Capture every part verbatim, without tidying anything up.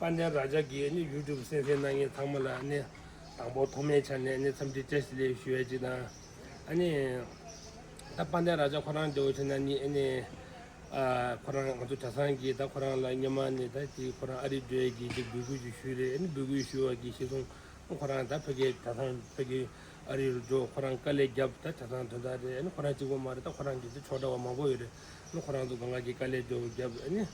དཔལ་ལྡན་ར་ཇ་གི་ཨ་ནི་ཡུ་ཊུབ་གསན་གཟིགས་གནང་མཁན་ཚང་མ་ལ་ཨ་ནི་དང་པོ་ཐོག་མའི་ཆ་ནས་ཨ་ནི་འཚམས་འདྲི་བཀྲ་ཤིས་བདེ་ལེགས་ཞུ་ཡ་ཅིག་དང་། ཨ་ནི་ད་དཔལ་ལྡན་ར་ཇ་ཁོ་རང་འདྲ་བོ་བྱས་ན་ནི་ཨ་ནི་ཨ་ཁོ་རང་ང་ཚོ་གྲྭ་ཚང་གིས་ད་ཁོ་རང་ལ་སྔོན་མ་ནས་ད་དེ་ཁོ་རང་ཨ་རི་འགྲོ་ཡ་གི་ཅིག་འབོད་སྐུལ་ཅིག་ཞུས་རེད། ཨ་ནི་འབོད་སྐུལ་ཞུས་པ་གི་གཞི་བཟུང་ཁོ་རང་ད་ཕ་གི་གྲྭ་ཚང་ཕ་གི་ཨ་རི་རུ་འགྲོ། ཁོ་རང་དཀའ་ལས་བརྒྱབ། ད་གྲྭ་ཚང་དོན་དག་རེད། ཨ་ནི་ཁོ་རང་གཅིག་པོ་མ་རེད། ད་ཁོ་རང་གི་ད་ཆོག་འདྲ་བ་མང་པོ་ཡོད་རེད། ཨ་ནི་ཁོ་རང་ཚོ་སྒང་ག་གི་དཀའ་ལས་འདྲ་བོ་བརྒྱབ། ཨ་ནི་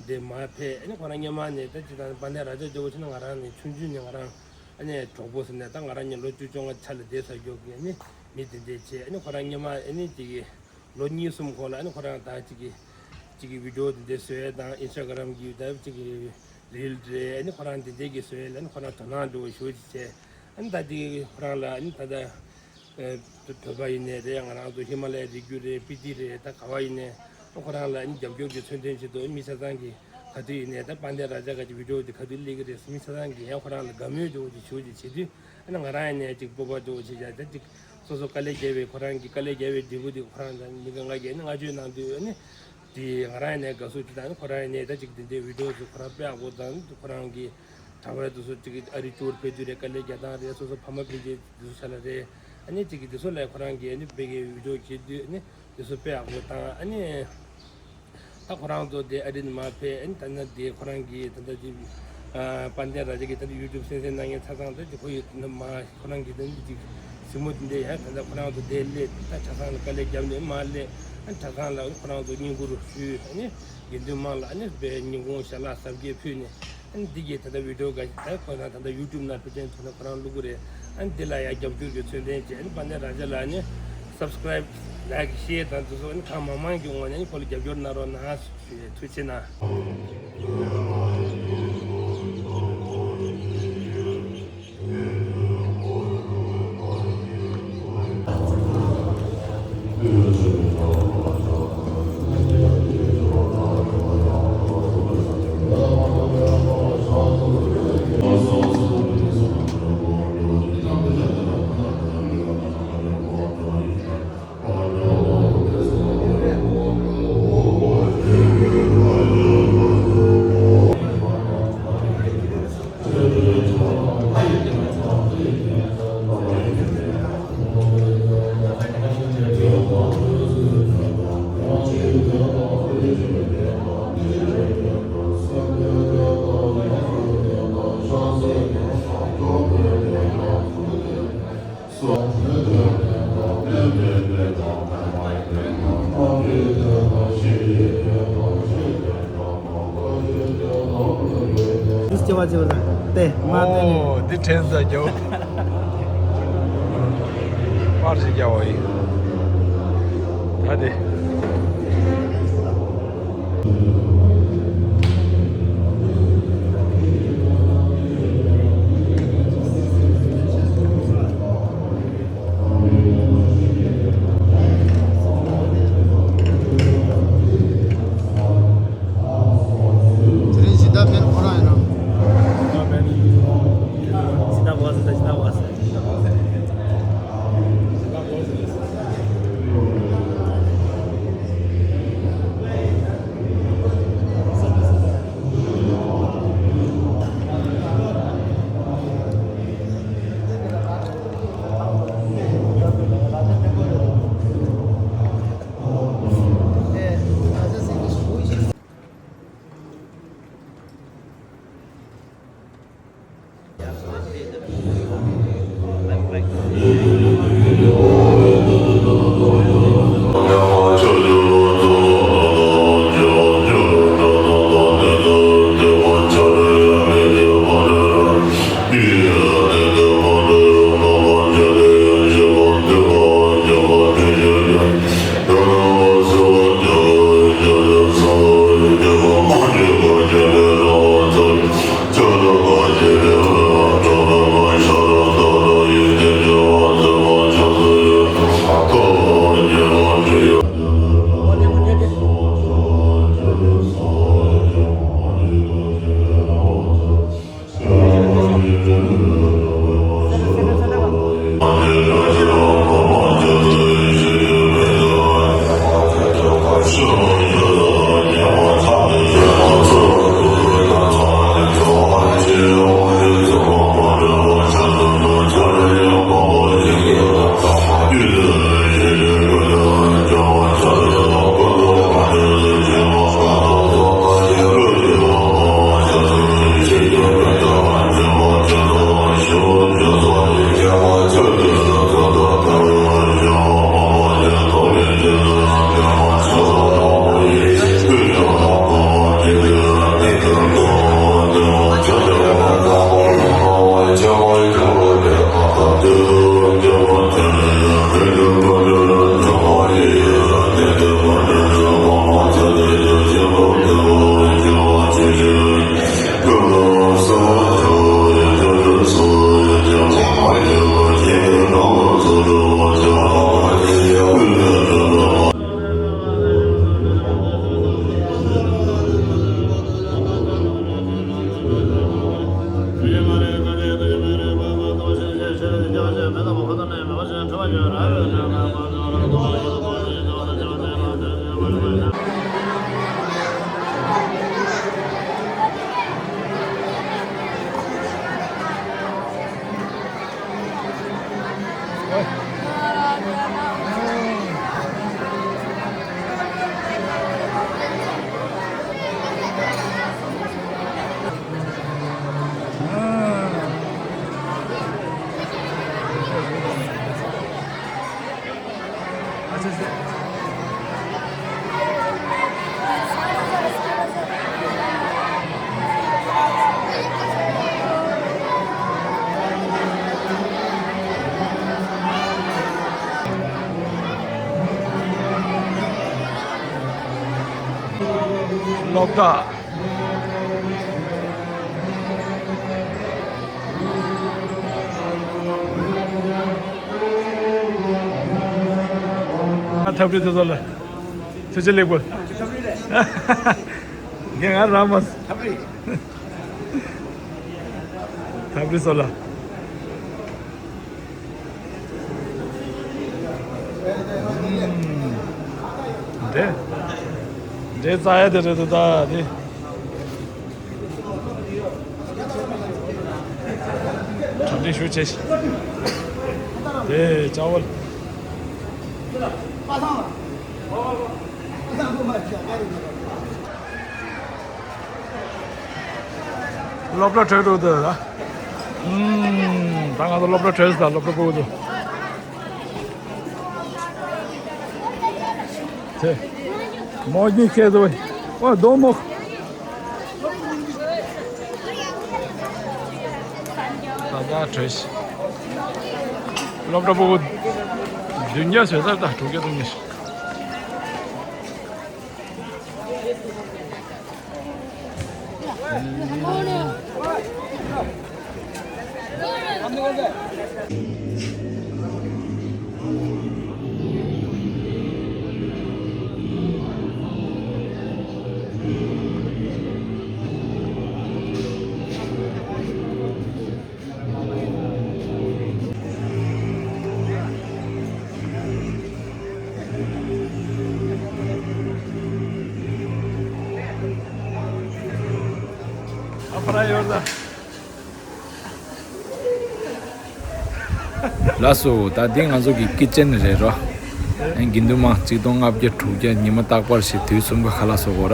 འདི་མར་ཕེབས། ཨ་ནི་ཁོ་རང་སྔོན་མ་ནས་ད་ཅིག་དང་དཔལ་ལྡན་ར་ཇ་འདྲ་བོ་བྱས་ན་ང་རང་ནས་ཆུང་ཆུང་ནས་ང་རང་ཨ་ནི་གྲོགས་པོ་ཟེར་ནས་ད་ང་རང་ཉིད་ལོ་བཅུ་བཅོ་ལྔ་ཆ་ལ་བསྡད་ཚར་རྒྱུ་གི་ཨ་ནི་མི་དེ་འདྲས་བྱས། ཨ་ནི་ཁོ་རང་སྔོན་མ་ཨ་ནི་དེ་གི་ལོ་གཉིས་གསུམ་གོང་ལ་ཨ་ནི་ཁོ་རང་ད་ཅིག་གི་ཅིག་གི་བི་ཌི་ཡོ་དེ་འདྲས་བཟོ་ཡས་དང་ཨིན་སི་ཊ་གྷི་རམ་གི་ད་ཅིག་གི་རིལ་རེད། ཨ་ནི་ཁོ་རང་དེ་འདྲས་ཀྱི་བཟོ་ཡས་ལ་ཨ་ནི་ཁོ་རང་དོ་སྣང་འདྲ་བོ་ཞེ་པོ་ཅིག་བྱས། ཨ་ནི་ད་དེ་ཁོ་རང་ལ་ཨ་ནི་ད་ལྟ་ཨ་བོད་པ་ཡིན་ནའི་རེད། ང་རང་ཚོ་ཧི་མ་ལ་ཡའི་རི་རྒྱུད་རེད། སྤི་ཏི་རེད། ད་ག་བ་ཡིན་ནའི་ཨ་ཁོ་རང་ལ་ཨ་ནི་རྒྱབ་སྐྱོར་གྱི་མཚོན་དོན་ཆེད་དུ་མི་ཆ་ཚང་གིས་ག་དུས་ཡིན་ནའི་ད་དཔལ་ལྡན་ར་ཇ་ག་གི་བི་ཌི་ཡོ་དེ་ག་དུས་སླེབས་ཀྱི་རེད། མི་ཆ་ཚང་གིས་ཡང་ཁོ་རང་ལ་དགའ་མོས་འདྲ་བོ་ཅིག་ཞེ་པོ་ཅིག་བྱེད་དུས། ཨ་ནི་ང་རང་ཡིན་ནའི་ཅིག་སྤོབས་པ་འདྲ་བོ་ཅིག་བྱས། ད་ཅིག་སོ་སོ་དཀའ་ལས་བརྒྱབ་པའི་ཁོ་རང་གི་དཀའ་ལས་བརྒྱབ་པའི་འབྲས་བུ་དེ་ཁོ་རང་དང་མི་སྒང་ག་གིས་ཨ་ནི་བསྔགས་བརྗོད་གནང་དུས་ཨ་ནི་དེ་ང་རང་ཡིན་ནའི་དགའ་བསུ་ཅིག་དང་། ཨ་ནི་ཁོ་རང་ཡིན་ནའི་ད་ཅིག་དེ་འདྲའི་བི་ཌི་ཡོ་ཚོ་ཁོ་རང་དཔེ་ཡག་པོ་དང་། ཁོ་རང་གི་གྲྭ་པ་དེ་ཚོ་ཅིག་ཨ་རི་ཊུར་ཕེབས་དུས་རེད། དཀའ་ལས་རྒྱག་སྟངས་རེད། སོ་སོ་ཕ་མ་སྤུན་མཆེད་དེ་ཚོ་ཆ་ལ་རེད། ཨ་ནི་ཅིག་གི་དེ་ཚོ་ལ་ཁོ་རང་གིས་ཨ་ནི་དཔེ་གི་བི་ཌི་ཡོ་བྱེད་དུས་ཨ་ནི་དེ་ཚོ་དཔེ་ཡག་པོ་དང་། ཨ་ནི་ད་ཁོ་རང་ཚོ་དེ་ཨ་རི་ནས་མར་ཕེབས། ཨ་ནི་ད་ནི་དེ་ཁོ་རང་གིས་ད་ལྟ་ཅིག་ཨ་དཔལ་ལྡན་ར་ཇ་གི་ད་ལྟ་ཡུ་ཊུབ་གསན་གཟིགས་གནང་མཁན་ཆ་ཚང་ད་ཅིག་ཁོ་ཡི་ད་ནི་མ་ཁོ་རང་གི་ད་ནི་ཅིག་གཟིགས་མོ་དེ་འདྲས་ཡང་ད་ལྟ་ཁོ་རང་ཚོ་དེ་སླེབས། ད་གྲྭ་ཚང་ལ་དཀའ་ལས་བརྒྱབ་ནས་མར་སླེབས། ཨ་ནི་གྲྭ་ཚང་ལ་ཁོ་རང་ཚོ་བསྙེན་བཀུར་ཞུས། ཨ་ནི་དགེ་འདུན་དམངས་ལ་ཨ་ནི་དཔེ་ཉིན་གུང་ཞལ་ལག་གཟབ་རྒྱས་ཕུལ་ནས། ཨ་ནི་འདི་གའི་ད་ལྟ་བི་ཌི་ཡོ་འགའ་ཞིག་ད་ཁོ་རང་ད་ལྟ་ཡུ་ཊུབ་ནང་ཕལ་ཆེར་ཐོན་ན་ཁོ་རང་བླུག་གི་རེད། ཨ་ནི་འདི་ལ་ཡང་རྒྱབ་སྐྱོར་གྱི་མཚོན་དོན་བྱས། ཨ་ནི་དཔལ་ལྡན་ར་ཇ་ལ་ཨ་ནི་སབ་སི་ཀ་རའིབ། ལའིཀ། ཤེར་དང་དེ་ཚོ་ཨ་ནི་གང་མང་མང་གི་ངོས་ནས་ཨ་ནི་ཁོ་ལ་རྒྱབ་སྐྱོར་གནང་རོགས་གནང་ཞུ་ཡས། ཐུགས་རྗེ་གནང་། འདི་ཅི་བ་ཅི་བ་དང་། ཏེ་མ་ཏེ་ནི། ཨོ། འདི་དྲན་ས་རྒྱ་བོ། པར་ཞིག་རྒྱ་བ་ཡིན། ད་དེ། དེ་རིང་སྦྱིན་བདག་ཕེབས་ཁོ་རང་ཡིན་ནོ། སྦྱིན་བདག་བ་ཟེར། སྦྱིན་བདག་བ་ཟེར། སློབ་གྲྭ། ཐབས་རེས་དེ་ཚོ་ལ་ཐུགས་རྗེ་ལེགས་འབུལ། རྒན་ང་རང་མ། ཐབས་རེས་སོ་ལ། འདྲེ། འདྲེ་རྩ་ཡ་དེ་རེད་འདུག་ད་དེ། གྲ་སྒྲིག་ཞུ་བྱེད་ཤིག་དེ་ཅ་བོ། སློབ་གྲྭ་གྲོལ་འགྲོ་འདོད་ལ། ཨུམ། ད་ང་ཚོ་སློབ་གྲྭ་གྲོལ་སོང་། ད་སློབ་གྲྭ་སྤུ་གུ་ཚོ། དེ། མོ་གཉིས་ཁྱེད་ཚོ། ཨོ་སྡོང་མོ། ད་ད་གྲོལ་ཤི། སློབ་གྲྭ་སྤུ་གུ་བདུན་བརྒྱ་བཟོས་ཚར། ད་དྲུག་བརྒྱ་བཙུགས་ཉེ་ཤི། ཨ་ཕ་ར་ཡོད་ལ། ལགས་སོ། ད་འདི་ང་ཚོ་གི་ཀི་ཅན་རེད་རོ། ཨན་དགེ་འདུན་མ་གཅིག་སྟོང་ལྔ་བརྒྱ་དྲུག་བརྒྱ་ཉི་མ་རྟག་པར་ཞིག་དུས་གསུམ་ག་ཁ་ལག་བཟོ་དགོས་ར།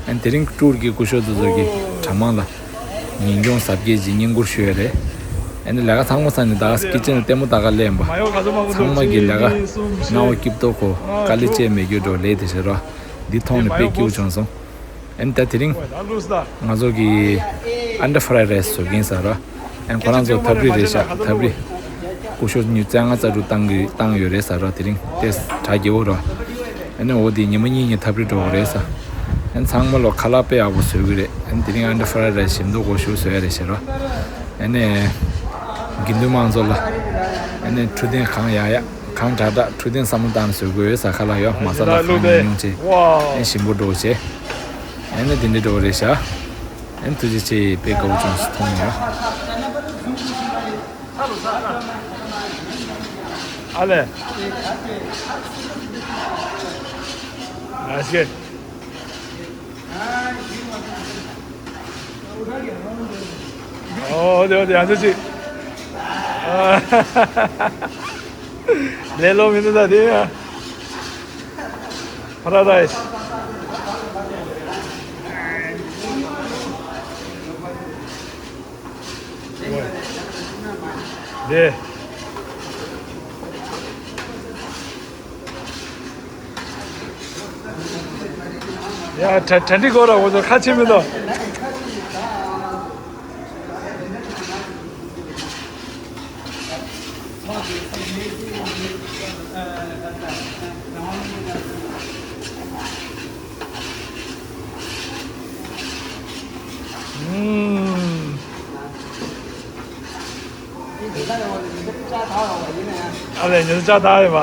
ཨན་དེ་རིང་ཀྲུར་གྱི་སྐུ་ཞབས་དེ་ཚོ་གི་གྲྭ་མང་ལ་ཉིན་གུང་གཟབ་རྒྱས་ཀྱི་བསྙེན་བཀུར་ཞུ་ཡ་རེད། ཨན་ལས་ཀ་ཚང་མ་ཚར་ནས་ད་ཀི་ཅན་ལ་ལྟད་མོ་ལྟ་ག་སླེབས་པ། ཚང་མ་གི་ལས་ཀ་སྣང་བ་སྐྱིད་པོ་གོ། དཀའ་ལས་སྤྱད་མེད་རྒྱུ་འགྲོ་ལས་དེ་བྱེད་རོ། འདི་མཐོང་ནས་དཔེ་སྐྱིད་པོ་བྱུང་སོང་། ཨན་ད་དེ་རིང་ང་ཚོ་གི་ཨན་ཌར་ཕ་རའེ་རའིས་བཟོ་གིན་ཟེར་ར། ཨན་ཁོ་རང་ཚོ་ཐབས་རིག་རེད་ཤག་ཐབས་རིག་སྐུ་ཞབས་ཉི་ཤུ་རྩ་ལྔ་རྩ་དྲུག་བཏང་གི་བཏང་ཡོད་རེད་ཟེར་ར། དེ་རིང་དེ་གྲ་རྒྱས་པོ་ར། ཨན་འོ་དེ་ཉི་མ་གཉིས་གཉིས་ཐབས་རིག་འགྲོ་གི་རེད་ཟེར། ཨན་ཚང་མ་ལོ་ཁ་ལག་དཔེ་ཡག་པོ་བཟོ་གི་རེད། ཨན་དེ་རིང་ཨན་ཌར་ཕ་རའེ་རའིས་ཞིམ་མདོག་གོ་ཤུ་བཟོ་ཡ་རེད་ཟེར་ར། ཨན་དགེ་འདུན་མང་ཚོ་ལ་ཨན་འཕྲོད་བསྟེན་གང་ཡག་ཡག་གང་དྲག་དྲག་འཕྲོད་བསྟེན་བསམ་བློ་བཏང་ནས་བཟོ་དགོས་ཟེར། ཁ་ལག་ཡོད་མ་ཟ་ལ་གང་ཉུང་ཉུང་བྱས། ཨན་ཞིམ་པོ་འགྲོ་བྱས། ཨན་ནི་དེ་འདྲའི་འགྲོ་བ་རེད་ཤག་ཨན་ཐུགས་རྗེ་ཆེ། དཔེ་དགའ་བོ་བྱུང་སོང་མཐོང་ཡོད། ཨ་ལེ། ཨ་ཤེ། ཨོ་དེ་དེ་ཡང་ཚོ་ཅི། ལེ་ལོ་མི་འདུག་ད་དེ་ཡང་། ཕ་ར་རའིས། དེ། ཡ་གྲ་གྲ་སྒྲིག་གོ་ར་འོ་ཚོ་ཁ་ཕྱེ་མི་འདུག་ཨུམ། ཨ་ལས་ཉི་ཤུ་རྩ་ལྔ་ཡོད་པ།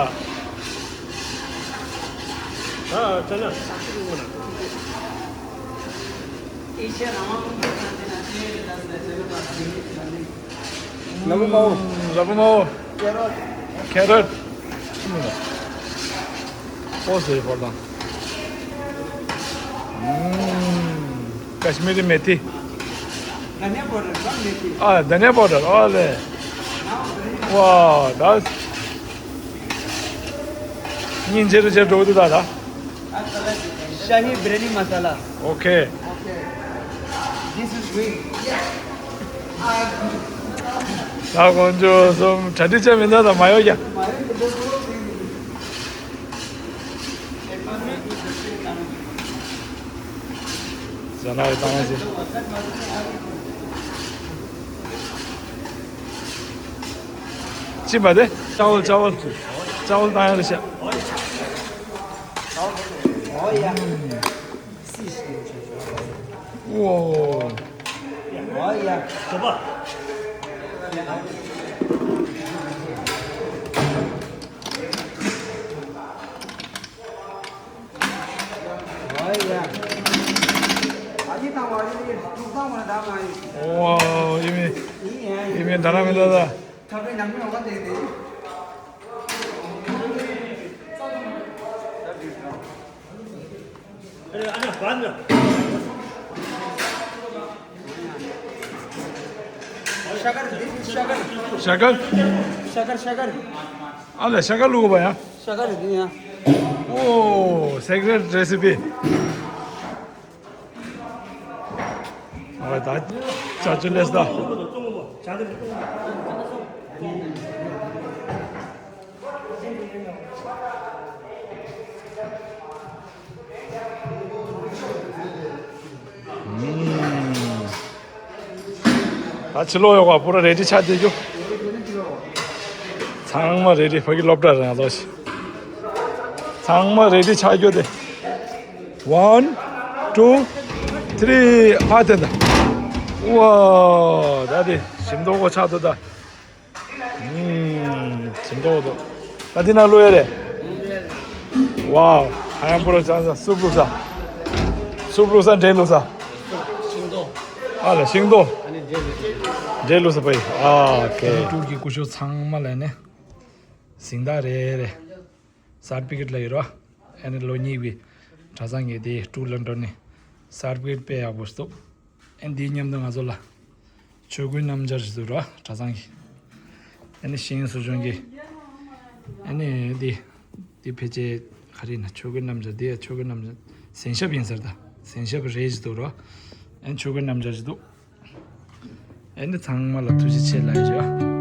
ལ་ཕུག་མའོ། ལ་ཕུག་མའོ། ཁེ་རོཊ། ཨོ་ཟེར་བ་དང་། ཀཤ་མི་རི་མེ་ཐི། धनिया पाउडर का मेथी। ཨ་धनिया पाउडर ཨ་ལེ། ཝའོ་ད། སྙིང་རྗེ་རུ་བྱེད་འགྲོ་འདུག་ད་ད། शाही बिरयानी मसाला। ཨོ་ཁེ། This is green. ད་དཀོན་མཆོག་གསུམ་གྲ་སྒྲིག་བྱས་མི་འདུག་ད་མ་ཡོང་ཀྱང་། ཟ་ན་རེ་བཏང་ན་ཟེར། ཅི་མ་དེ། ཅ་བོ་ཅ་བོ་ཅ་བོ་བཏང་ཡ་རེ་བྱ། ཨོ་ཡ། ཨོ། ཨོ། ཡེ་མེ། ཡེ་མེ་ད་ར་མེ་ད་ད། ཤ་ཀར། ཤ་ཀར། ཤ་ཀར། ཤ་ཀར། ཨ་ལས། ཤ་ཀར་བླུགས་པ་ཡ། ཤ་ཀར་རེད་ཡ། ཨོ། སི་ཀྲེཊ་རེ་སི་པི། ཨ་ད་ཅ་ཅུ་ལེས་ད། ད་ཕྱི་ལོགས་ཡོད་པ་པུ་ར་རེ་ཌི་ཆགས་བསྡད་རྒྱུ། ཚང་མ་རེ་ཌི། ཕ་གི་སློབ་གྲྭ་རང་ཚོ་ཞིག་ཚང་མ་རེ་ཌི་ཆགས་རྒྱུ་དེ། One, two, three. ཕ་དེ་ད། ཝ། ད་དེ་ཞིམ་མདོག་གོ་ཆགས་འདུག་ད། ཨུམ། ཞིམ་མདོག་འདུག་ད་འདི་ན་བླུག་ཡ་རེད། ཝའོ། ཧ་ཡང་པོ་ར་ཅང་ས་སུབ་བླུགས་ས། སུབ་བླུགས་ས། འབྲས་བླུགས་ས། ཤིང་ཏོག་ཨ་ལ་ཤིང་ཏོག་འབྲས་བླུགས་ས་པ་ཡི། ཨ་ཀེ། ཀྲུག་གི་སྐུ་ཞབས་ཚང་མ་ལ་ནི་གཟེངས་རྟགས་རེ་རེ། སར་ཊི་ཕི་ཀེཊ་ལ་ཡོད་རོ། ཨ་ནི་ལོ་གཉིས་པའི་གྲྭ་ཚང་གི་དེ་ཀྲུག་ལ་འགྲོ་ནི་སར་ཊི་ཕི་ཀེཊ་དཔེ་ཡག་པོ་འདུག་ཨ་ནི་དེའི་མཉམ་དུ་ང་ཚོ་ལ་ཆོས་གོས་སྣམ་སྦྱར་ཞིག་འདུག་ར། གྲྭ་ཚང་གི། ཨ་ནི་ཤིང་སུ་ཆུང་གི། ཨ་ནི་དེ་དེ་ཕལ་ཆེར་ག་རེ་ན་ཆོས་གོས་སྣམ་སྦྱར། དེ་ཆོས་གོས་སྣམ་སྦྱར་གཟན་ཤབ་ཡིན་ཟེར་ད། གཟན་ཤབ་རེ་ཞིག་འདུག་ར། ཨ་ནི་ཆོས་གོས་སྣམ་སྦྱར་ཞིག་འདུག་ཨ་ནི་ཚང་མ་ལ་ཐུགས་རྗེ་ཆེ་ལབ་ཡོད།